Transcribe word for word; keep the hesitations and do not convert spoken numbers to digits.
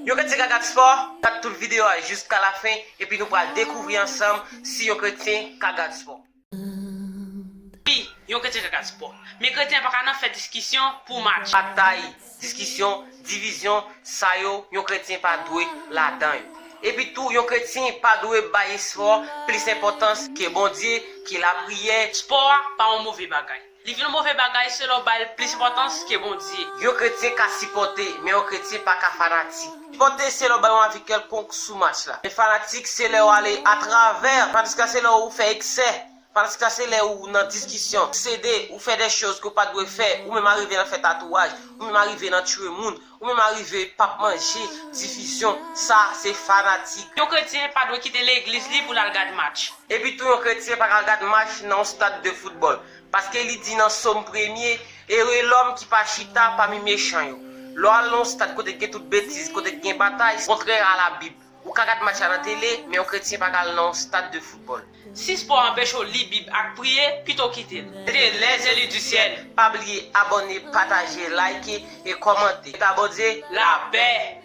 Yon kretyen ka gad spò? Gad tout videyo a jiska lafen, epi nou pral dekouvri ansanm si yon kretyen ka gad spò. Wi, yon kretyen ka gad spò. Men kretyen pa ka nan fè diskisyon pou match. Batay, diskisyon, divizyon, sa yo, yon kretyen pa dwe ladan yo. Epi tou, yon kretyen pa dwe bay espò plis enpòtans ke Bondye, ke lapriyè. Spò a pa yon move bagay. Li vin yon move bagay se lè w ba l plis enpòtans ke Bondye. Yon kretyen ka sipòte, men yon kretyen pa ka fanatik. Sipòte se lè w bay yon avi kèlkonk sou match la. Men fanatik se lè w ale atravè. Fanatik la se lè w fè eksè. Fanatik la se lè ou nan diskisyon, sede, ou fè de choz ke w pa dwe fè, ou menm arive nan fè tatouaj, ou menm arive nan tiye moun, ou menm arive p ap manje, divizyon, sa se fanatik. Yon kretyen pa dwe kite legliz li pou l al gad match. Epi tou yon kretyen pa ka gad match nan yon stad de foutbòl, paske li di nan Sòm premye, ere lòm ki pa chita pami mechan yo. Lè w al nan yon stad kote k gen tout betiz, kote k gen batay, kontrè a Labib. Ou ka gad match la nan tele, men yon kretyen pa ka al nan yon stad de foutbòl. Si spò a anpeche w li Bib ak priye, pito kite l. C'était les élus du ciel. Pa bliye abòne, pataje, like e kòmante. Eta Bondye, lapè!